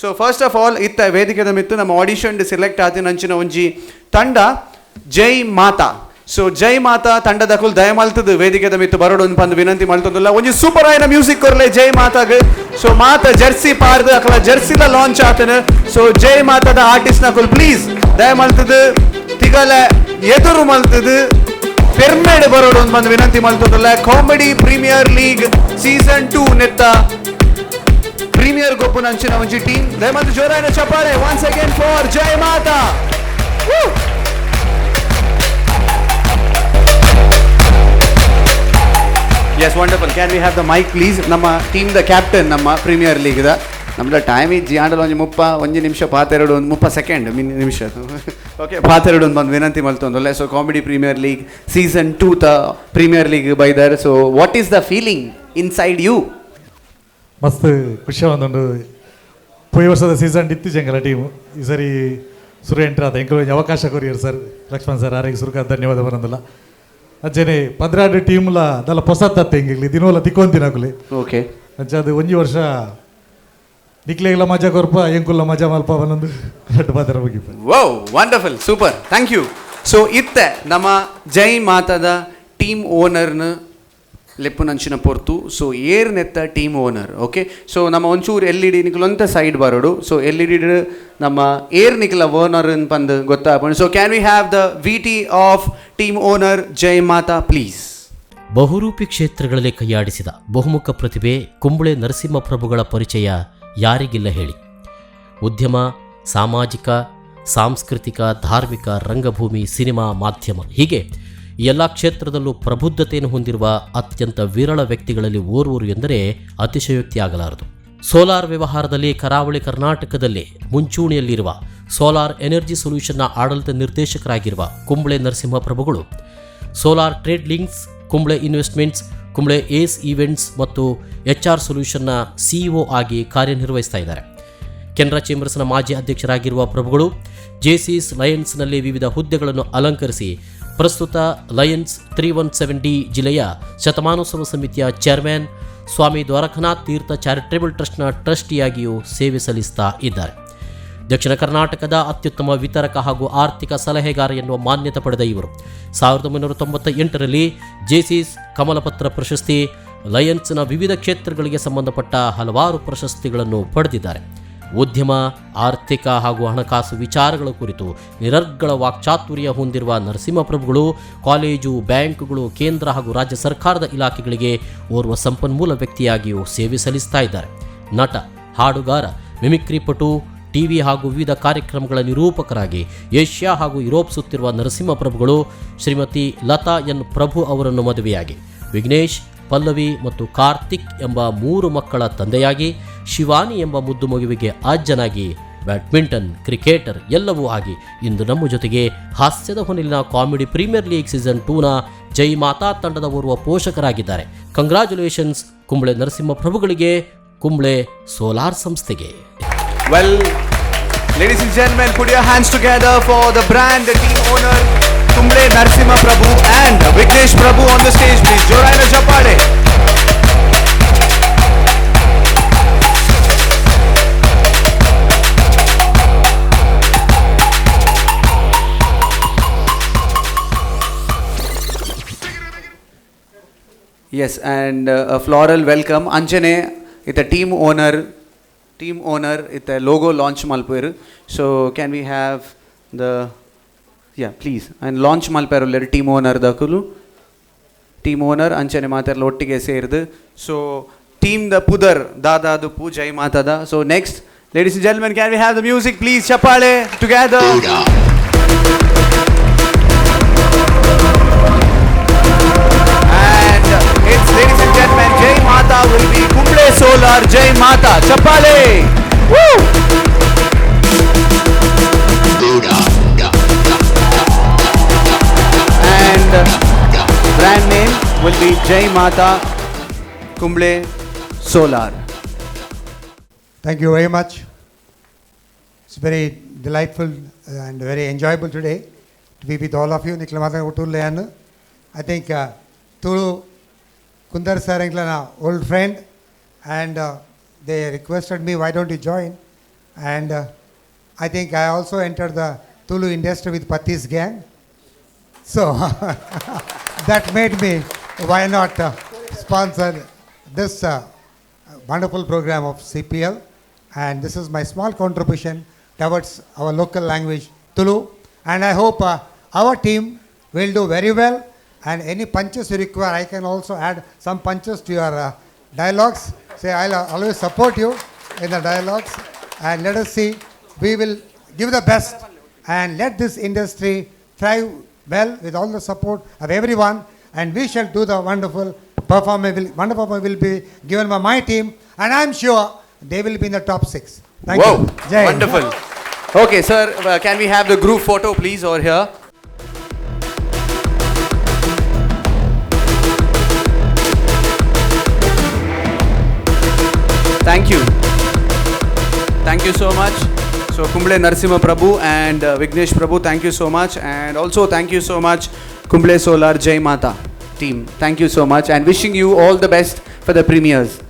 ಸೊ first of ಆಲ್ ಇತ್ತ ವೇದಿಕೆದ ಮಿತ್ತು ನಮ್ಮ ಆಡಿಷನ್ ಸೆಲೆಕ್ಟ್ ಆತಿನಂಚಿನ ಒಂಜಿ ತಂಡ ಜೈ ಮಾತಾ. ಸೊ ಜೈ ಮಾತಾ ತಂಡದಕುಲು ದಯಮಲ್ತದು ವೇದಿಕೆದ ಮಿತ್ತು ಬರೋಡು ಪಂದ್ ವಿನಂತಿ ಮಲ್ತೊಂದುಲ್ಲ. ಒಂಜಿ ಸೂಪರ್ ಆಯಿನ ಮ್ಯೂಸಿಕ್ ಕೊರ್ಲೆ ಜೈ ಮಾತಾಗ್. ಸೊ ಮಾತ ಜರ್ಸಿ ಪಾರ್ದು ಅಕಲ ಜರ್ಸಿಲ ಲಾಂಚ್ ಆತನ. ಸೊ ಜೈ ಮಾತಾದ ಆರ್ಟಿಸ್ಟ್ ನಕುಲ್ ಪ್ಲೀಸ್ ದಯಮಲ್ತದು ತಿಗಲ ಎದುರು ಮಲ್ತದು ಪೆರ್ಮೆಡ್ ಬರೋಡು ಬಂದು ವಿನಂತಿ ಮಲ್ತೊಂದುಲ್ಲ. ಕಾಮಿಡಿ ಪ್ರೀಮಿಯರ್ ಲೀಗ್ ಸೀಸನ್ 2 ನೆತ್ತ ಪ್ರೀಮಿಯರ್ ಗೊಪ್ಪು ನಂಚಿನ ಒಂಜಿ ಟೀಮ್. ದಯಮಲ್ತು ಜೋರಾಯಿನ ಚಪ್ಪಾಳೆ ಒನ್ಸ್ ಅಗೇನ್ ಫಾರ್ ಜೈ ಮಾತಾ. Yes, wonderful. Can we have the mic please? ನಮ್ಮ ಟೀಮ್ the captain ನಮ್ಮ ಪ್ರೀಮಿಯರ್ ಲೀಗ್ದ. ನಮ್ಮದ ಟೈಮ್ ಇಜ್ಜಿ ಆಂಡಲ ಒಂಜಿ ಮುಪ್ಪ ಒಂಜಿ ನಿಮಿಷ ಪಾತೆರಡು ಒಂದು 30 ಸೆಕೆಂಡ್ ಮಿನ್ ನಿಮಿಷ. ಓಕೆ, ಪಾತೆರಡು ಒಂದು ಬಂದು ವಿನಂತಿ ಮಲ್ತೊಂದುಲ್ಲೆ. So comedy premier league season 2 the premier league ಬೈದರ್. So what is the feeling inside you? ಮಸ್ತ್ ಖುಷಿ ಒಂದೊಂದು ಪೋಯಿ ವರ್ಷದ ಸೀಸನ್ ಇತ್ತು ಜಂಗಲ ಟೀಮು ಈ ಸರಿ ಸುರು ಎಂಟ್ರ್ ಆದ ಎಂಕಲ್ ಒಂಜಿ ಅವಕಾಶ ಕೊರಿಯರ್ ಸರ್ ಲಕ್ಷ್ಮಣ್ ಸರ್ ಆರಿಗೆ ಸುರುಕ ಧನ್ಯವಾದ ಬರಂದಿಲ್ಲ. ಅಂಚೆನೆ 12 ಟೀಮ್ಲ ದಲ್ಲ ಪೊಸತ್ತತ್ತೆ ಹಿಂಗಿಗ್ಲಿ ದಿನೋಲ ತಿಕ್ಕೊಂತಿನ ಅಕುಲೆ. ಓಕೆ. ಅಂಚೆ ಅದು ಒಂಜಿ ವರ್ಷ ನಿಕ್ಲೆಗ್ಲ ಮಜಾ ಕೊರ್ಪ ಎಂಕುಲ್ಲ ಮಜಾ ಮಲ್ಪ ಬಂದು ರಡ್ಡು ಪಾತ್ರ ಮುಗಿಪ. Wow, wonderful, super, thank you. So ಇತ್ತೆ ನಮ್ಮ ಜೈ ಮಾತಾದ ಟೀಮ್ ಓನರ್ನ ಲೆಪ್ಪುನಂಚಿನ ಪೊರ್ತು. ಸೊ ಏರ್ ನೆತ್ತ ಟೀಮ್ ಓನರ್. ಓಕೆ, ಸೊ ನಮ್ಮ ಒಂಚೂರು ಎಲ್ ಇ ಡಿ ನಿಕ್ಲೊಂತ ಸೈಡ್ ಬರೋಡು. ಸೊ ಎಲ್ ಇ ಡಿ ನಮ್ಮ ಏರ್ ನಿಕ್ಲ ಓನರ್ ಪಂದ್ ಗೊತ್ತಾಪಂಡು. So can we have the V T of team owner Jai Mata please? ಬಹುರೂಪಿ ಕ್ಷೇತ್ರಗಳಲ್ಲಿ ಕೈಯಾಡಿಸಿದ ಬಹುಮುಖ ಪ್ರತಿಭೆ ಕುಂಬಳೆ ನರಸಿಂಹಪ್ರಭುಗಳ ಪರಿಚಯ ಯಾರಿಗಿಲ್ಲ ಹೇಳಿ? ಉದ್ಯಮ, ಸಾಮಾಜಿಕ, ಸಾಂಸ್ಕೃತಿಕ, ಧಾರ್ಮಿಕ, ರಂಗಭೂಮಿ, ಸಿನಿಮಾ, ಮಾಧ್ಯಮ ಹೀಗೆ ಎಲ್ಲ ಕ್ಷೇತ್ರದಲ್ಲೂ ಪ್ರಬುದ್ಧತೆಯನ್ನು ಹೊಂದಿರುವ ಅತ್ಯಂತ ವಿರಳ ವ್ಯಕ್ತಿಗಳಲ್ಲಿ ಓರ್ವರು ಎಂದರೆ ಅತಿಶಯೋಕ್ತಿ ಆಗಲಾರದು. ಸೋಲಾರ್ ವ್ಯವಹಾರದಲ್ಲಿ ಕರಾವಳಿ ಕರ್ನಾಟಕದಲ್ಲಿ ಮುಂಚೂಣಿಯಲ್ಲಿರುವ ಸೋಲಾರ್ ಎನರ್ಜಿ ಸೊಲ್ಯೂಷನ್ನ ಆಡಳಿತ ನಿರ್ದೇಶಕರಾಗಿರುವ ಕುಂಬಳೆ ನರಸಿಂಹಪ್ರಭುಗಳು solar trade links, Kumble investments, Kumble ace events ಮತ್ತು ಎಚ್ ಆರ್ ಸೊಲ್ಯೂಷನ್ನ ಸಿಇಒ ಆಗಿ ಕಾರ್ಯನಿರ್ವಹಿಸ್ತಾ ಇದ್ದಾರೆ. ಕೆನರಾ ಚೇಂಬರ್ಸ್ನ ಮಾಜಿ ಅಧ್ಯಕ್ಷರಾಗಿರುವ ಪ್ರಭುಗಳು ಜೇಸೀಸ್ ಲಯನ್ಸ್ನಲ್ಲಿ ವಿವಿಧ ಹುದ್ದೆಗಳನ್ನು ಅಲಂಕರಿಸಿ ಪ್ರಸ್ತುತ ಲಯನ್ಸ್ 317 ಡಿ ಜಿಲ್ಲೆಯ ಶತಮಾನೋತ್ಸವ ಸಮಿತಿಯ ಚೇರ್ಮನ್, ಸ್ವಾಮಿ ದ್ವಾರಕನಾಥ್ ತೀರ್ಥ ಚಾರಿಟೇಬಲ್ ಟ್ರಸ್ಟ್ನ ಟ್ರಸ್ಟಿಯಾಗಿಯೂ ಸೇವೆ ಸಲ್ಲಿಸ್ತಾ ಇದ್ದಾರೆ. ದಕ್ಷಿಣ ಕರ್ನಾಟಕದ ಅತ್ಯುತ್ತಮ ವಿತರಕ ಹಾಗೂ ಆರ್ಥಿಕ ಸಲಹೆಗಾರ ಎನ್ನುವ ಮಾನ್ಯತೆ ಪಡೆದ ಇವರು 1998ರಲ್ಲಿ ಜೇಸಿಸ್ ಕಮಲಪತ್ರ ಪ್ರಶಸ್ತಿ, ಲಯನ್ಸ್ನ ವಿವಿಧ ಕ್ಷೇತ್ರಗಳಿಗೆ ಸಂಬಂಧಪಟ್ಟ ಹಲವಾರು ಪ್ರಶಸ್ತಿಗಳನ್ನು ಪಡೆದಿದ್ದಾರೆ. ಉದ್ಯಮ, ಆರ್ಥಿಕ ಹಾಗೂ ಹಣಕಾಸು ವಿಚಾರಗಳ ಕುರಿತು ನಿರರ್ಗಳ ವಾಕ್ಚಾತುರ್ಯ ಹೊಂದಿರುವ ನರಸಿಂಹಪ್ರಭುಗಳು ಕಾಲೇಜು, ಬ್ಯಾಂಕುಗಳು, ಕೇಂದ್ರ ಹಾಗೂ ರಾಜ್ಯ ಸರ್ಕಾರದ ಇಲಾಖೆಗಳಿಗೆ ಓರ್ವ ಸಂಪನ್ಮೂಲ ವ್ಯಕ್ತಿಯಾಗಿಯೂ ಸೇವೆ ಸಲ್ಲಿಸ್ತಾ ಇದ್ದಾರೆ. ನಟ, ಹಾಡುಗಾರ, ಮಿಮಿಕ್ರಿ ಪಟು, ಟಿವಿ ಹಾಗೂ ವಿವಿಧ ಕಾರ್ಯಕ್ರಮಗಳ ನಿರೂಪಕರಾಗಿ ಏಷ್ಯಾ ಹಾಗೂ ಯುರೋಪ್ ಸುತ್ತಿರುವ ನರಸಿಂಹಪ್ರಭುಗಳು ಶ್ರೀಮತಿ ಲತಾ ಎನ್ ಪ್ರಭು ಅವರನ್ನು ಮದುವೆಯಾಗಿ ವಿಘ್ನೇಶ್, ಪಲ್ಲವಿ ಮತ್ತು ಕಾರ್ತಿಕ್ ಎಂಬ ಮೂರು ಮಕ್ಕಳ ತಂದೆಯಾಗಿ, ಶಿವಾನಿ ಎಂಬ ಮುದ್ದು ಮಗುವಿಗೆ ಅಜ್ಜನಾಗಿ, ಬ್ಯಾಡ್ಮಿಂಟನ್ ಕ್ರಿಕೆಟರ್ ಎಲ್ಲವೂ ಆಗಿ ಇಂದು ನಮ್ಮ ಜೊತೆಗೆ ಹಾಸ್ಯದ ಹೊನಲಿನ ಕಾಮಿಡಿ ಪ್ರೀಮಿಯರ್ ಲೀಗ್ ಸೀಸನ್ 2ನ ಜೈ ಮಾತಾ ತಂಡದ ಓರ್ವ ಪೋಷಕರಾಗಿದ್ದಾರೆ. ಕಂಗ್ರಾಚುಲೇಷನ್ಸ್ ಕುಂಬಳೆ ನರಸಿಂಹ ಪ್ರಭುಗಳಿಗೆ, ಕುಂಬಳೆ ಸೋಲಾರ್ ಸಂಸ್ಥೆಗೆ. Well, ladies and gentlemen, put your hands together for the brand, the team owner, Kumble Narasimha Prabhu and Vignesh Prabhu on the stage, please. ಜೋರಾಯಿನ ಚಪ್ಪಾಳೆ. Yes, and a floral welcome. ಅಂಚನೆ ಇತ್ತ team owner ಇತ್ತ logo launch ಮಲ್ಪೇರು. So can we have the, yeah, please. And launch ಮಲ್ಪೇರು team owner ದಕುಲು. Team owner ಅಂಚನೆ ಮಾತೆರ್ಲ ಒಟ್ಟಿಗೆ ಸೇರ್ದು. ಸೊ ಟೀಮ್ the ಪುದರ್ ದಾದಾದು ಜೈ ಮಾತಾದ. So next, ladies and gentlemen, can we have the music please? ಚಪ್ಪಾಳೆ together. And it's, ladies and gentlemen, Jai Mata will be Kumble Solar Jai Mata. ಚಪ್ಪಾಳೆ. Woo! And brand name will be Jai Mata Kumble Solar. Thank you very much. It's very delightful and very enjoyable today to be with all of you. ನಿಕ್ಲ ಮಾತ ಒಟ್ಟುಲ್ಲೆಯನ್ನು I think Tulu Kundar sir ಎಂಕ್ಲನ old friend, and they requested me, why don't you join? And I think I also entered the Tulu industry with Patti's gang. So that made me, why not sponsor this wonderful program of CPL. And this is my small contribution towards our local language, Tulu. And I hope our team will do very well. And any punches you require, I can also add some punches to your dialogues. Say, I'll always support you in the dialogues. And let us see, we will give the best and let this industry thrive well with all the support of everyone. And we shall do the wonderful performance. Wonderful performance will be given by my team. And I'm sure they will be in the top six. Thank Whoa, you. Jai Hind. Wonderful. Okay, sir, can we have the group photo, please, over here? Thank you. Thank you so much. So Kumble Narasimha Prabhu and Vignesh Prabhu, thank you so much. And also thank you so much, Kumble Solar Jai Mata team. Thank you so much and wishing you all the best for the premieres.